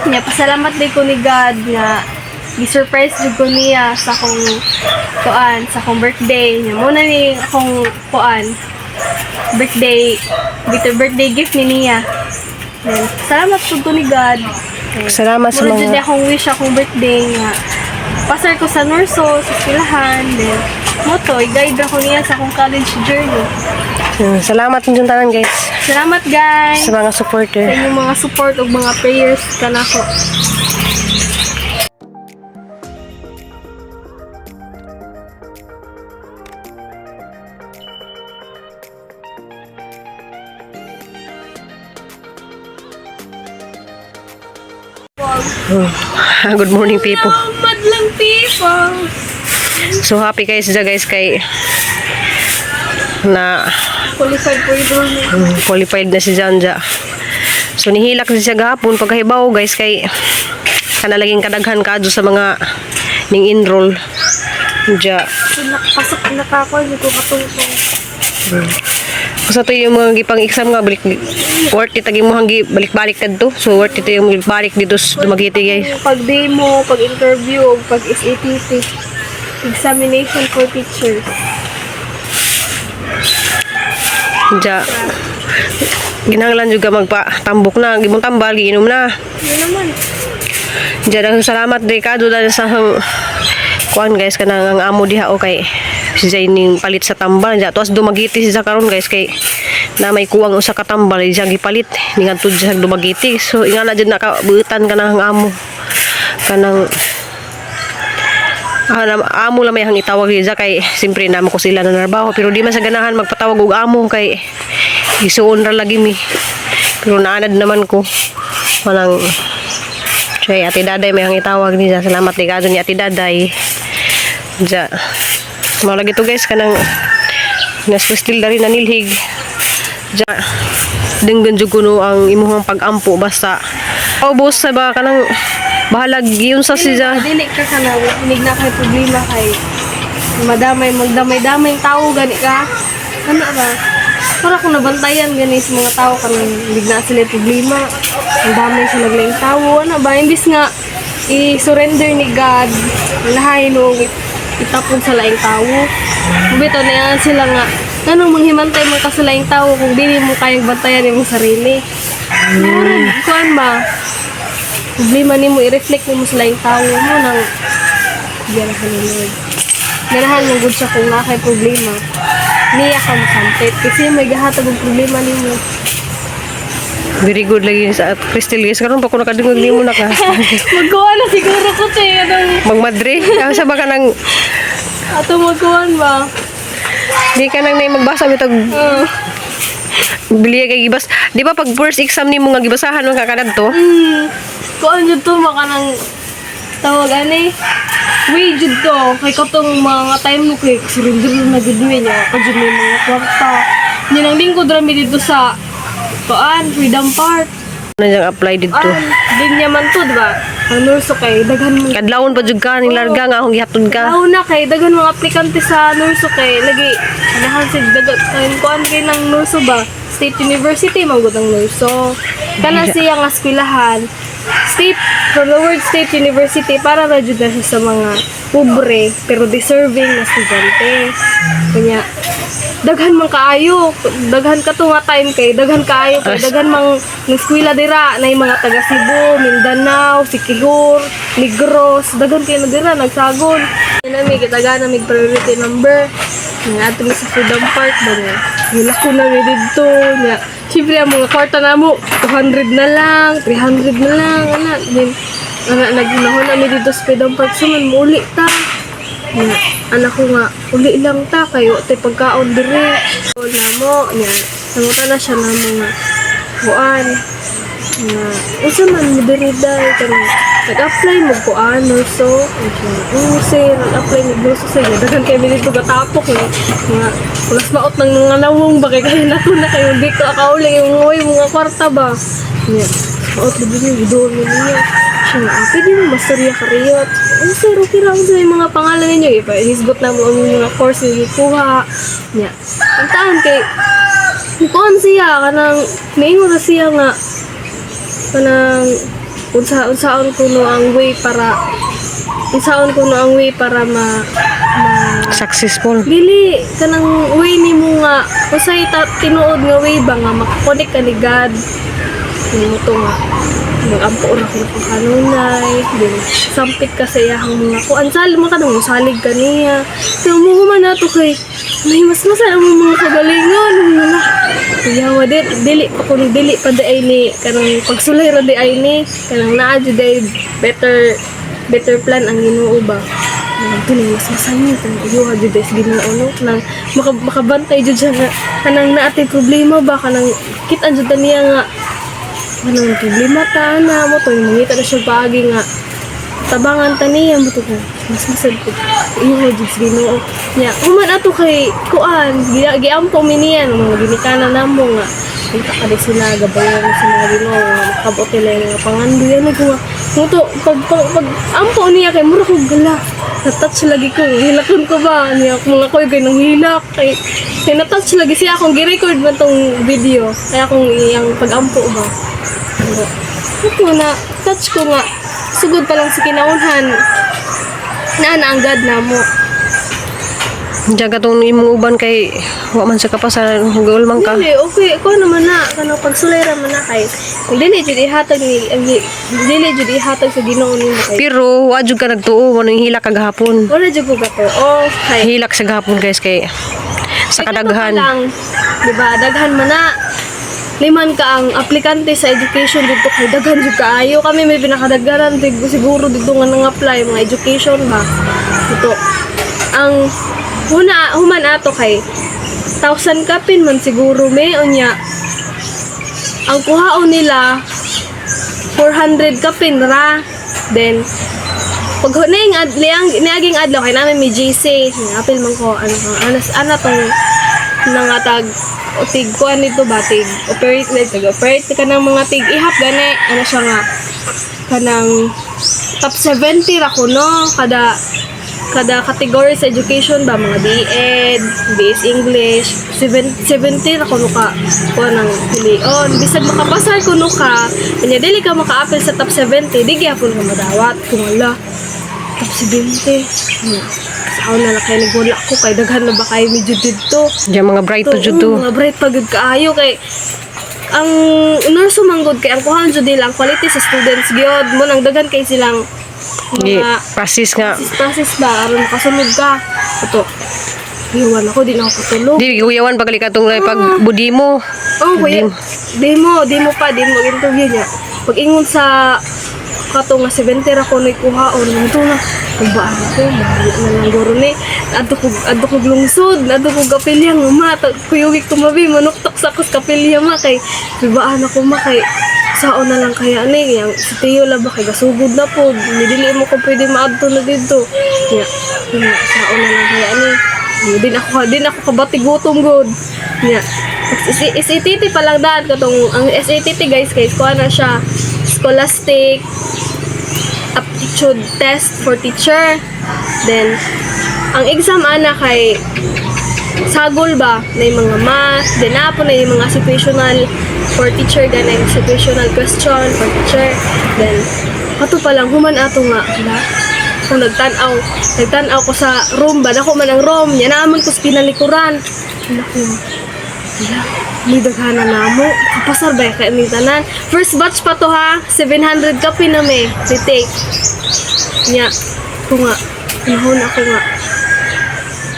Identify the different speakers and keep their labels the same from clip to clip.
Speaker 1: Nya pasalamat din ko ni God nga gi-surprise jud ko niya sa akong kuan, sa akong birthday. Nya mo na ni akong kuan birthday bitter birthday gift ni niya. Then, salamat pud ko ni God. Kay,
Speaker 2: Salamat sa
Speaker 1: mura jud
Speaker 2: mga
Speaker 1: ni akong wish akong birthday nga pasar ko sa Nurso, sa eskwelahan, then mo to, i-guide ako niya sa akong college journey.
Speaker 2: Salamat ninyong tanan, guys,
Speaker 1: Salamat, guys,
Speaker 2: sa mga
Speaker 1: sa
Speaker 2: supporter.
Speaker 1: Inyong mga support ug mga prayers kanako.
Speaker 2: Good morning, people.
Speaker 1: Madlang people.
Speaker 2: So happy guys siya, guys, kay na
Speaker 1: Qualified for enrollment.
Speaker 2: Qualified na si Janja. So nihilak siya gahapon pagkahibaw, guys, kay kana laging kadaghan kadto sa mga ning enroll. Ja.
Speaker 1: So, nakapasok na ka ako, hindi ko katungtong.
Speaker 2: Sa to yung mga gipang exam nga balik worth it agi mo hanggi balik-balik kadto. So worth it yung balik dito sa Dumaguete, guys.
Speaker 1: Pag demo, pag interview, pag SATT. Examination for teachers.
Speaker 2: Ja. Ginanglan juga magpa tambok na, gimong tambal, giinom na.
Speaker 1: Yun naman.
Speaker 2: Diyan ang salamat de kado dahil sa kuan, guys, kanang ang amo diha o kay si Jay ning palit sa tambal diya tuas Dumaguete siya karon, guys, kay na may kuwang usa ka tambal siya gipalit ningadto siya sa Dumaguete. So ingana jud nakabutan kanang ang amo kanang amo lang may hang itawag siya kay siyempre namo ko sila na narbaho pero di man sa ganahan magpatawag og amo kay isuon ra lagi mi pero naanad naman ko walang. Siya, Ate Daday, may ang itawag niya. Salamat ni Gado ni Ate Daday. Diya. Mao lagi to, guys, kanang nas still dari nanilhig. Diya. Denggan jud kuno ang imuhang pag-ampo basta ubos sa ba kanang bahalag yun sa siya.
Speaker 1: Dili ka kana inig na kay problema kay madamay magdamay-damay ang tao gani ka. Ano ba? Para kung nabantayan gani sa mga tao kanang inig na sila yung problema. Ang damay sila ng tao ano ba imbis nga i-surrender ni God lahay no itapon sa laing tao. Bitaw na yan sila nga anong manghimantay mo ka sa laing tao kung dili mo kayang bantayan imong sarili. Murag kuan ba? Problema nimo i-reflect nimo sa laing tao mo nang ganahan ni Lord. Ganahan mo gud siya kung naa kay problema. Niya ka mosampit kasi may gahatag og problema nimo.
Speaker 2: Very good lagi sa Crystal, guys. Karon pa ko nakadungog nimo na ka.
Speaker 1: Magkuha na siguro ko te atong
Speaker 2: Magmadre. Ah, sa ba kanang
Speaker 1: atong magkuhan ba?
Speaker 2: di ka nang nay magbasa bitag bili kay gibas. Di ba pag first exam nimo nga gibasahan man ka kadto?
Speaker 1: Kuan jud to maka nang tawag ani. Way jud to kay katong mga time mo kay surrender na gud mi niya ka jud may mga kwarta. Niya nang lingkod ra mi dito sa kuan Freedom Park.
Speaker 2: Na diyang apply dito.
Speaker 1: An, din niya man to, di ba? Ang nurso kay daghan man.
Speaker 2: Kadlawon pa jud ka ning larga nga akong gihatod ka.
Speaker 1: Tao na kay daghan mga aplikante sa nurso kay lagi anahan sa dagat kay kuan kay ng nurso ba State University man gud ang nurso kana siya nga eskwelahan state from the word State University para ra jud na siya sa mga pobre pero deserving na estudyante. Kanya daghan man kaayo, daghan ka to nga time kay daghan mang ng eskwela dira na mga taga Cebu, Mindanao, Siquijor, Negros, daghan kay na dira nagsagol. Nami kitaga na mig priority number nga ato mi sa Freedom Park ba niya. Nilako na mi didto nya. Siyempre ang mga kwarta namo 200 na lang, 300 na lang ana. Then ana naginahon na mi didto sa Freedom Park so man muuli ta. Nga, anak ko nga, uli lang ta kayo, tay pagkaon dire. So, namo, niya, nanguta na siya na mga kuan, nga, unsa man mo diri day, kanang nag-apply mo kuan, nurso, oo, sir, nag-apply mo nurso sa inyo, daghan kayo dito gatapok, eh. Nga, ulas maot ng mga nawong ba, kay kayo nato na kayo, di ka kauli, yung uy, mga kwarta ba. Niya, maot na niya, gidoon mo niya. Siya nga, ah, pwede mo mastorya ka riyot. Oh, sir, okay lang sa mga pangalan ninyo. Ipa, hisgot na mo ang mga course nga gikuha. Niya. Ang taon kay, kuan siya, kanang, naingon na siya nga, kanang, Unsaon kuno ang way para ma, ma
Speaker 2: Successful.
Speaker 1: Dili kanang way nimo nga usay ta, tinuod nga way ba nga makakonek ka ni God nimo to nga magampo ra ko kung kanunay, then sampit ka sa iyahang mga kuan sal mo ka nang salig ka niya, so mo human nato kay may mas masal ang mga kagalingon wala. Yawa di, dili pa kung dili pa di ay ni kanang pagsulay ra di ay ni kanang naa jud ay better better plan ang Ginoo ba. Ito ni mas masanyo kung ayuha jud ay sa Ginoo, no, nang makabantay jud siya nga kanang naatay problema ba, kanang kit-an jud ta niya nga kanang problema ta na mo to mangita na siya paagi nga tabangan ta niya mo to ko mas masad ko ayuha jud sa Ginoo niya. Human ato kay kuan giampo mi niya ng mga ginikanan namo nga kita ka di sila gabayan sa mga Ginoo nga makabot nila yung mga pangandoy ano ko nga mo to pag ampo niya kay mura ko gala, na-touch lagi ko, hilakon ko ba niya mga koy kay nang hilak kay kay na-touch lagi siya. Akong gi-record man tong video kaya akong iyang pag-ampo ba. Pero, ito na touch ko nga sugod pa lang sa kinaunhan na na ang God na mo.
Speaker 2: Diyan katong imong uban kay wa man sa kapasa gul man ka.
Speaker 1: Dili, okay, ko naman na, kanang pagsulay ra man na kay kung dili jud ihatag ni ang dili jud ihatag sa Ginoo nimo kay
Speaker 2: Pero wa jud ka nagtuo mo nang hilak kagahapon.
Speaker 1: Wala jud ko gato. Oh, kay
Speaker 2: Hilak sa gahapon, guys, kay sa
Speaker 1: kay kato
Speaker 2: kadaghan.
Speaker 1: pa lang, di ba? Daghan man na. Liman ka ang aplikante sa education dito kay daghan jud kaayo. Kami may pinakadaghanan siguro dito nga nang-apply mga education ba. Ito. Ang huna human ato kay 1,000 kapin man siguro may unya. Ang kuhaon nila 400 kapin ra. Then pag naing ad liang niaging adlaw kay namin may GC, apil man ko ano anas ana tong nangatag o tig kuan nito ba, tig operate na tig operate ka ng mga tig ihap gani ano siya nga kanang top 70 ra kuno kada kada category sa education ba, mga BEd, BS English, 70 ra kuno ka kuan ang pilion. Bisag makapasar kuno ka unya dili ka maka-apil sa top 70, di gyapon ka madawat. Kung ala, top 70. Ano, sa na lang kay nagwala ko kay daghan na ba kay medyo didto.
Speaker 2: Diyan mga bright to jud to.
Speaker 1: Mga bright pa gud kaayo kay ang nurse manggod kay ang kuhaan jud nila ang quality sa students gyud mo nang daghan kay silang
Speaker 2: Gi
Speaker 1: mga
Speaker 2: process nga.
Speaker 1: process process ba aron makasunod ka. Ito. Iwan ako, di na ako katulog.
Speaker 2: Di kuyawan pagali katong pag budi mo.
Speaker 1: Oh, kuya. Demo, demo pa, demo interview niya. Pag ingon sa kato nga 70 ra ko na kuhaon, ito na. Pagbaan ako, bahala na lang guro ni. Adto ko lungsod, adto ko kapilya nga ma, kuyugi ko mabi, manuktok sa akos kapilya ma kay bibaan ako ma kay sao na lang kaya ni yang si Teo la ba kay gasugod na po, dili mo ko pwede maadto na didto. Nya, nya, sao na lang kaya ni. Din ako kabati gutom god. Nya. SATT pa lang daan katong ang SATT, guys, kay kuha na siya Scholastic Aptitude Test for Teacher. Then ang exam ana kay sagol ba na yung mga math, then napo na yung mga situational for teacher, ganay situational question for teacher. Then ato pa lang human ato nga la kung nagtan-aw ko sa room ba, dako man ang room nya naamon ko sa pinalikuran. Naku, wala, may daghana na mo. Kapasar ba kay aming tanan? First batch pa to ha. 700 kape na may retake. Nya, ko nga, nahon ako nga.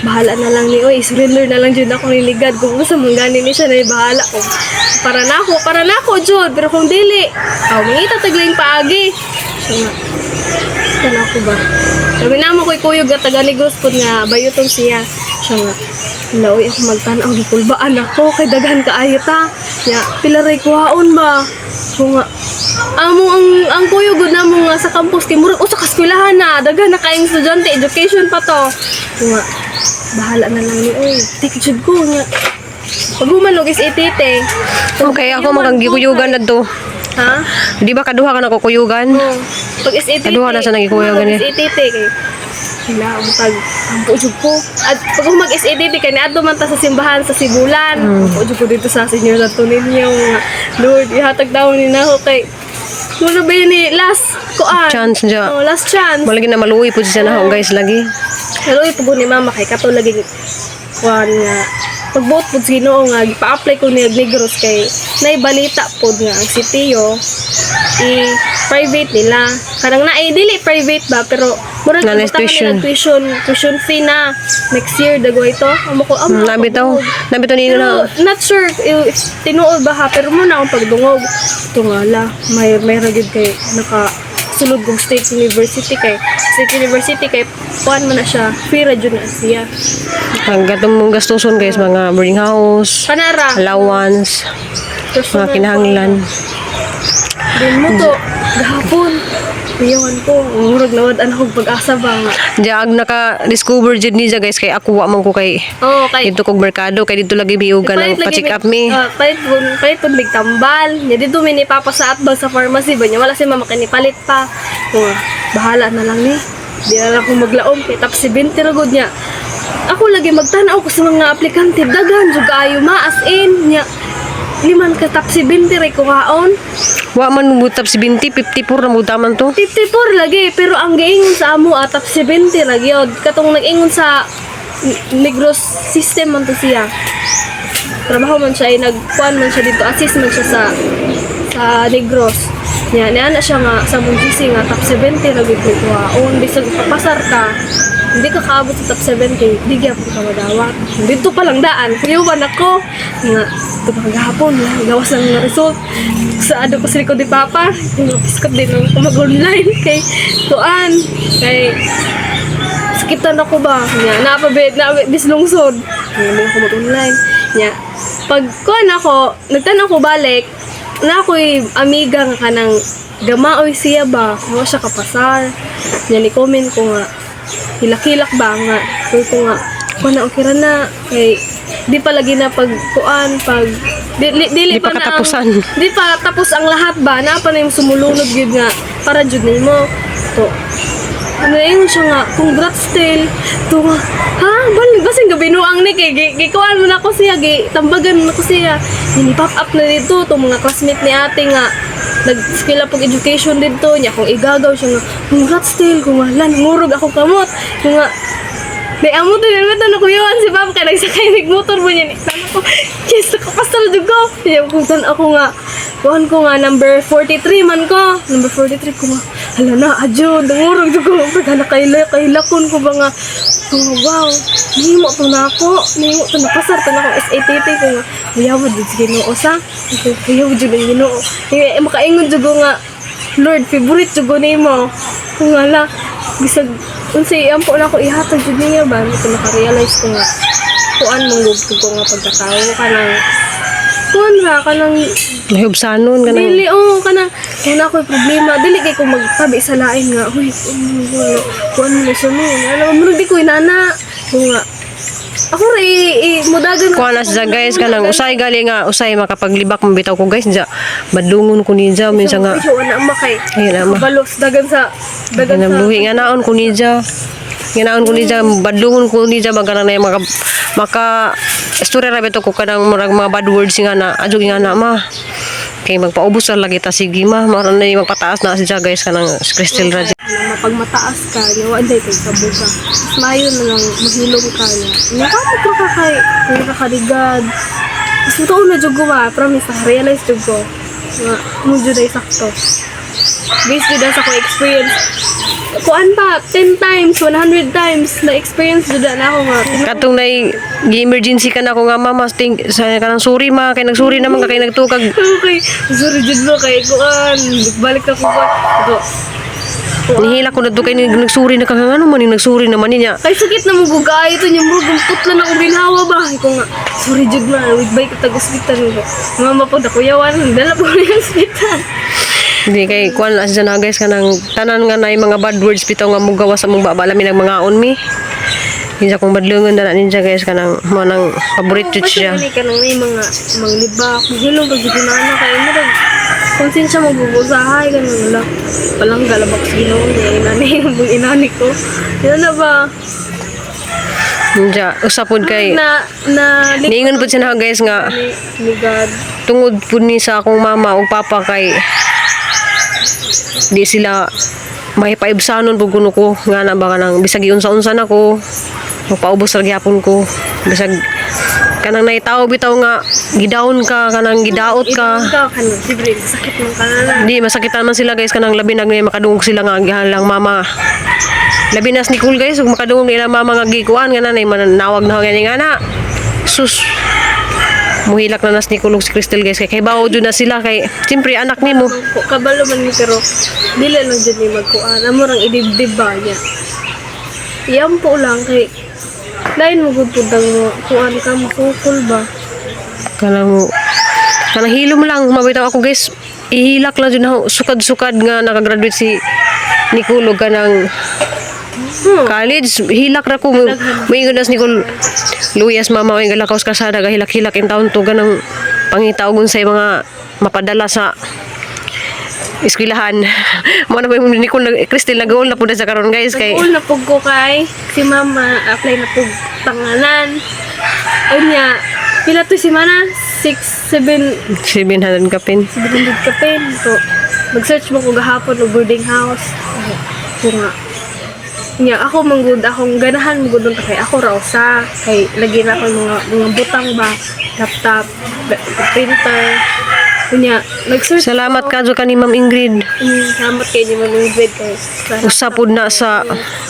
Speaker 1: Bahala na lang ni oy, surrender na lang jud ako ni God. Kung gusto mong gani ni siya na bahala ko. Para na ako jud, pero kung dili, aw mangita tagling paagi. Siya nga. Kana ko ba? Sabi na mo ko'y kuyog at taga Negros pod nga bayuton siya. Siya nga. Laoy ako magtan-aw, gikulbaan ako kay daghan kaayo ta. Nya, pila ray kuhaon ba? Ko nga amo ang kuyog gud namo nga sa campus kay murag usa ka eskwelahan na daghan na kaayong estudyante, education pa to. Ko nga bahala na lang ni oy. Tik jud ko nga. Pag human og SATT.
Speaker 2: Okay, ako magang gikuyugan na to.
Speaker 1: Ha?
Speaker 2: Di ba kaduha ka na kukuyugan?
Speaker 1: Oo. Pag SATT.
Speaker 2: Kaduha na sa nagikuyaw gani.
Speaker 1: SATT kay wala, matag ampo jud ko. At pag mag SATT kay niadto man ta sa simbahan sa Sibulan. Ampo jud ko dito sa Senior Santo Niño nga Lord, ihatag daw ni nako kay Muna ba yun eh, last kuan.
Speaker 2: Chance dya.
Speaker 1: Oh, last chance.
Speaker 2: Malagi na maluoy po siya na ako, guys, lagi.
Speaker 1: Pero pag ni mama kay kato lagi kuan nga pagbuot pud sa Ginoo nga gipa-apply ko niya Negros kay naibalita pod nga ang si Tio i private nila kanang naay dili private ba pero murag
Speaker 2: Nga na
Speaker 1: ibutangan
Speaker 2: tuition.
Speaker 1: nila tuition tuition fee na next year dago ito amo ko amo
Speaker 2: Nabi to. Nabi to nino
Speaker 1: pero
Speaker 2: na.
Speaker 1: not sure if tinuod ba ha pero muna akong pagdungog ito nga la may ra gyud kay naka sulod kong state university kay state university kay kuan man na siya free ra jud na siya.
Speaker 2: Ang gatong mong gastuson, guys, mga boarding house,
Speaker 1: Kanara
Speaker 2: allowance, mga
Speaker 1: personal
Speaker 2: kinahanglan.
Speaker 1: Din mo to gahapon Iyawan ko, murag nawad anak kog pag-asa ba nga.
Speaker 2: Diya ag naka-discover jud niya, guys, kay ako wa man ko kay
Speaker 1: Oo, kay
Speaker 2: dito kog merkado kay dito lagi miuga ng
Speaker 1: Palit lagi
Speaker 2: pa-check up mi.
Speaker 1: Ah, palit pun mig tambal. Nya dito mi ni papa sa atbang sa pharmacy ba niya wala si mama kini palit pa. Ko bahala na lang ni. Di na lang ko maglaom kay top 70 ra gud niya. Ako lagi magtan-aw ko sa mga aplikante daghan jud kaayo ma as in niya. Liman ka top 70 ra ko kaon.
Speaker 2: Wa man mo top 70, 54 na mo taman to.
Speaker 1: 54 lagi pero ang giingon sa amo ah, top 70 ra gyud. Katong nag-ingon sa Negros system man to siya. Trabaho man siya ay nagkuan man siya dito, assist man siya sa Negros. Nya niana siya nga sa mong GC nga top 70 ra gyud ko kuhaon bisag papasar ka hindi ka kaabot sa top 70, di gyapon ka madawat. Dito pa lang daan, kuyuban ako. Nga, ito pa gahapon, gawas lang nga result. Sa ano ko sa likod ni Papa, yung piskot din ako mag-online kay tuan, kay sakitan ako ba? Nya, napabit, na bislungsod. Hindi ako mag-online. Nya, pag kuan ako, nagtan ako balik, na ako'y amiga nga kanang gamaoy siya ba, wa siya kapasar. Nya ni comment ko nga, hilak-hilak ba nga, ko nga, kuan na okay ra na, kay di pa lagi na pag kuan, pag dili, dili
Speaker 2: Di pa
Speaker 1: na ang-
Speaker 2: katapusan.
Speaker 1: di pa tapos ang lahat ba, na pa na yung sumulunod gyud nga para jud nimo. To, ano ingon siya nga, congrats still. To nga, ha? Bal, basin gabinuang ni kay gikuan mo na ko siya, gi tambagan mo na ko siya. Ini pop up na dito to mga classmate ni ate nga nag-skill up og education dito niya kung igagaw siya nga congrats still kung nga lan ngurog ako kamot kung nga Di amo to nilmet na kuyawan si Papa kay nagsakay mig motor mo niya. Tama ko. Yes, nakapasar jud ko. Niya kung tan ako nga kuan ko nga number 43 man ko. Number 43 ko nga. Hala na, adyo, dangurog jud ko. Paghala kay kailakon ko ba nga. Oh, wow. Nihimo to na ako. Nihimo to napasar to na ako SATT ko nga. Kuyawa jud sa Ginoo sa. Kuyawa jud ang Ginoo. Eh, makaingon jud ko nga Lord, favorite jud ko nimo. Kung ala, bisag unsay ampo na ako ihatag jud niya ba ko naka-realize ko nga kuan mong gugtog ko nga pagkatao kanang kuan ra kanang
Speaker 2: Mahubsanon ka na.
Speaker 1: dili oh kanang kung na ako'y problema dili kay ko magtabi sa lain nga uy kuan mo sa mo ano mo di ko inana ko nga ako ra i mudagan
Speaker 2: Kuha na siya guys kanang usay gali nga usay makapaglibak mabitaw ko guys dya badlungon ko niya minsan nga
Speaker 1: Ay, wala ma kay
Speaker 2: Ayun, ama.
Speaker 1: balos dagan sa dagan sa
Speaker 2: Luhi nga naon ko niya nga naon ko niya badlungon ko niya magkanang na maka maka istorya ra bitaw ko kanang murag mga bad words nga na adyo nga na ma kay magpaubos ra lagi ta sige ma mara na yung magpataas na siya guys kanang Crystal ra
Speaker 1: na mapag mataas ka, niya, wa day kay kabuga. Mas maayo na lang maghilom ka niya. Nakamot ra ka kay kung ka kaligad. Mas totoo na jud ko ba, promise na realize jud ko. Nga mo jud ay sakto. Based jud sa ko experience. Kuan pa 10 times, 100 times na experience jud na ako nga.
Speaker 2: Katong nay gi-emergency ka na ako nga mama think sa kanang sorry ma kay nagsuri naman ka kay nagtukag.
Speaker 1: Okay, sorry jud mo kay kuan, balik ako ba. Ito.
Speaker 2: Nihila ko na to kay nagsuri na ka nga ano man yung nagsuri naman niya.
Speaker 1: Kay sakit na mo gugay ito niya murag putla na akong ginhawa ba. Ko nga, sorry jud ma, with bike tag ospital ko. Mama po dakuyawan, dala po niya ospital.
Speaker 2: Hindi kay kuan na siya na guys kanang tanan nga nay mga bad words bitaw nga mugawa sa mong baba lamin ang mga on mi. Kinsa kong badlungon na ninja guys kanang mo nang paborito
Speaker 1: Basta
Speaker 2: siya.
Speaker 1: gani ka nang may mga manglibak, mahilong pag gid na kay murag konsensya mo bubusahay ganun wala. Palang galabak sa Ginoo niya inani mong inani ko. Yun na ba?
Speaker 2: Ninja usapod kay
Speaker 1: Na na
Speaker 2: niingon pud siya na guys nga
Speaker 1: ni, ni God.
Speaker 2: tungod pud ni sa akong mama ug papa kay Di sila may paibsanon pug kuno ko nga na ba, kanang bisag giunsa-unsa na ko, magpaubos ra gyapon ko. Bisag kanang naitaw bitaw nga gidown ka, kanang gidaot ka.
Speaker 1: Ikaw ka kanang siyempre sakit man ka na.
Speaker 2: Di masakitan man sila, guys, kanang labi na ngay makadungog sila nga gihalang mama. Labi na si Nicole, guys, ug makadungog nila mama nga gikuan nga nanay manawag na gani nga na. Sus. Muhilak na nas Nicole ug si Crystal, guys, kay kay jud na sila, kay siyempre anak nimo.
Speaker 1: Ko kabalo man ni, pero dili lang jud ni magkuan. Amo rang idibdib ba niya. Iyam po lang kay lain mo gud pud ang kuan ka, masukol ba.
Speaker 2: Kanang kanang hilom lang mabitaw ako, guys. Ihilak lang jud na sukad-sukad nga nakagraduate si Nicole og kanang college, hilak ra ko. Moingon nas Nicole, "Luyas, mama, may galakaw sa kasada, gahilak-hilak in taon to ganang pangita og unsay mga mapadala sa eskwelahan." Mo na ba yung Nicole Crystal nag-goal na pud na sa karon, guys, kay
Speaker 1: Nag-all na pug ko kay si mama apply na pug pangalan. Unya, pila to si mana? 6 7
Speaker 2: 700 kapin.
Speaker 1: 700 kapin. So, mag-search mo ko gahapon og boarding house. Ko nga. Nya ako manggud, akong ganahan manggud nun kay ako raw sa kay lagi na ako mga butang ba, laptop, printer. Unya, nag-search
Speaker 2: Salamat kadyo kani Ma'am Ingrid.
Speaker 1: Salamat kay ni Ma'am Ingrid kay sa
Speaker 2: Usa pud na sa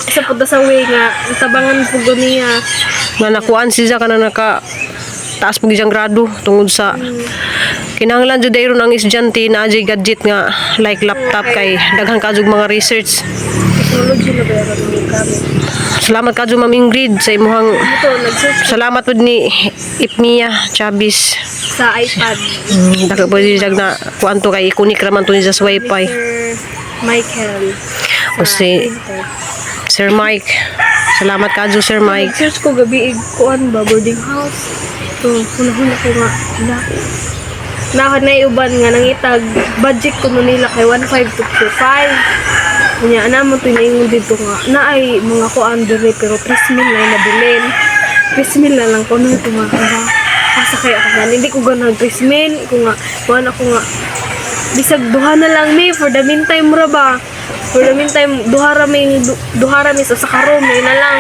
Speaker 1: isa pud ta sa way nga tabangan pud ko niya.
Speaker 2: Nga nakuan siya kana naka taas pug iyang grado tungod sa kinahanglan jud dayron ang estudyante na ajay gadget nga like laptop kay daghan ka jud mga research.
Speaker 1: Technology na ba yung gamit.
Speaker 2: Salamat kadyo, Ma'am Ingrid, sa imuhang
Speaker 1: Ito, nag-search
Speaker 2: salamat pud ni Ipmia Chavez.
Speaker 1: Sa iPad.
Speaker 2: Dako po siya na kuan to kay ikunik raman to niya sa wifi.
Speaker 1: Mr. Michael.
Speaker 2: O
Speaker 1: Sa printer.
Speaker 2: Sir Mike. Salamat kadyo, Sir Mike.
Speaker 1: Nag-search ko gabi kuan ba, boarding house. So, huna-huna ko nga na na uban nga nangitag budget ko nun nila kay 1.5 to 2.5. Unya ana mo to dito nga na ay mga kuan diri pero 3 mil na yung nabilin. 3 mil na lang ko na ito nga ba. Asa kaya ako gani? Hindi ko ganahan 3 mil. Ko nga kuan ako nga bisag duha na lang mi for the meantime ra ba. For the meantime duha ra mi sa karom may na lang.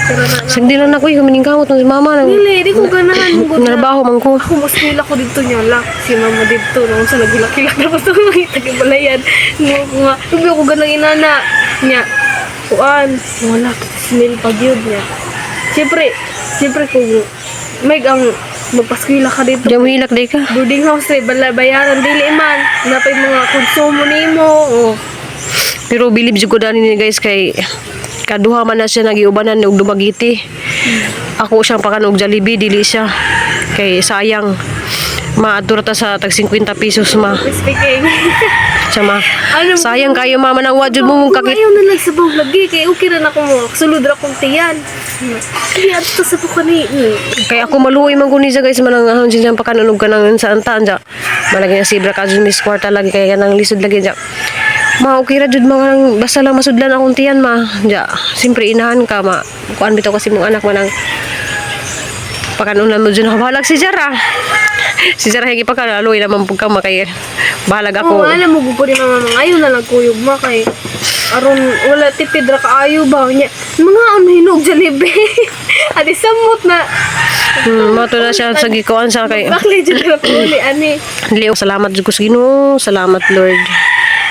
Speaker 1: Pero na
Speaker 2: Sagdi lang na ko, kuminingkamot ng si mama nang
Speaker 1: Dili, di ko ganahan mo gud na.
Speaker 2: narbaho man ko.
Speaker 1: Ako mas ko dito niya lang. Si mama dito nung sa nagilak-hilak na pa sa mga tagibalayan. Nga nga, hindi ako ganang inana. Niya, kuan, wala, smell pa gyud niya. Siyempre, siyempre kung may ang magpaskwila ka dito.
Speaker 2: Diyan mo hilak day ka.
Speaker 1: Boarding house eh, bala, bayaran, dili man. Napay mga konsumo nimo. Oh.
Speaker 2: Pero believe jud ko dani ni, guys, kay kaduha man na siya nagiubanan og Dumaguete. Ako siyang pakan og Jollibee, dili siya. Kay sayang. Maadto ra ta sa tag 50 pesos, ma.
Speaker 1: Speaking.
Speaker 2: Siya ma.
Speaker 1: Ano,
Speaker 2: Sayang kayo, mama, nang wajud mo mong kakit.
Speaker 1: Ayaw na lang sa lagi kay okay ra na ko mo. Sulod ra kong tiyan. Kaya ato sa ko ni.
Speaker 2: Kay ako maluoy man ko niya, guys, manang ahon siya pakanon og kanang sa antaan ja. Malagi nga sibra ka jud miss kwarta lagi kay kanang lisod lagi ja. Ma, okay ra jud mga nang basta lang masudlan akong tiyan, ma. Ja, siyempre inahan ka, ma. Kuan bitaw kasi mong anak manang pakanunan mo dyan. Bahalag si Jara. Si Jara higi pa ka, aloy naman pug ka makay bahalag
Speaker 1: Ako.
Speaker 2: ako.
Speaker 1: Oh, ano mo gud ni mama mga ayaw na lang kuyog ma kay aron wala tipid ra kaayo ba nya mga ano hinog Jollibee. Adi samot na.
Speaker 2: Mo to na siya sa gikuan sa kay
Speaker 1: Bakli jud ra ko ni ani.
Speaker 2: Leo, salamat jud ko sa Ginoo, salamat Lord.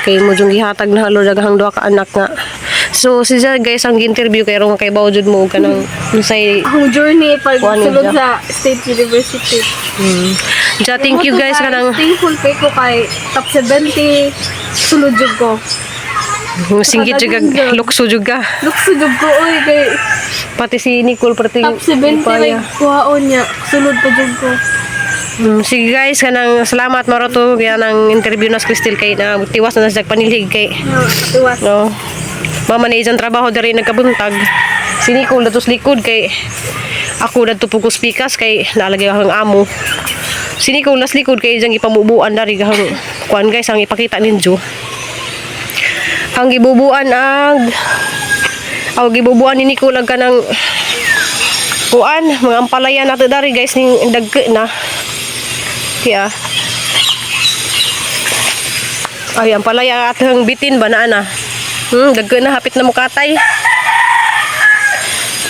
Speaker 2: Kay mo jung gihatag na Lord daghang duha ka anak nga. So si Jara, guys, ang gi-interview kay ron kay bawo jud mo og kanang unsay
Speaker 1: Akong journey pag
Speaker 2: Kuan ni
Speaker 1: sulod
Speaker 2: Ja.
Speaker 1: sa State University.
Speaker 2: Ja, thank you
Speaker 1: Mo to,
Speaker 2: guys, kanang
Speaker 1: Thankful kay ko kay top 70 sulod jud ko.
Speaker 2: Singgit jud kag lukso jud ka.
Speaker 1: Lukso jud ko oy kay
Speaker 2: Pati si Nicole pati
Speaker 1: top 70
Speaker 2: Paya.
Speaker 1: like kuhaon niya sulod pa jud ko.
Speaker 2: Sige guys, kanang salamat maro to kaya nang interview na si Crystal kay na tiwas na siya panilhig kay
Speaker 1: No, tiwas.
Speaker 2: No. Mama na isang trabaho dari nagkabuntag. Si Nicole datos likod kay ako dadto po ko spikas kay naalagay akong amo. Si Nicole nas likod kay iyang ipamubuan dari gahang kuan, guys, ang ipakita ninyo. Ang gibubuan ang gibubuan ni Nicole ang kanang kuan mga ampalaya nato dari, guys, ning dagke na. Kaya Ay, ang palaya atong bitin ba na ana? Dagko na, hapit na mukatay.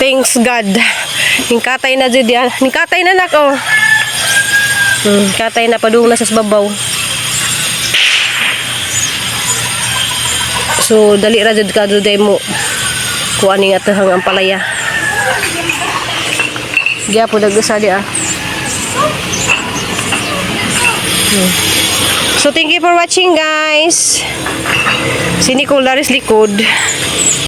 Speaker 2: Thanks God. Ningkatay na jud yan. Ningkatay na nak oh. Katay na, padung na sa babaw. So dali ra jud ka day mo kuan ning atong ampalaya. Gyapon nag-usa di ah. So thank you for watching, guys. Si Nicole Laris likod.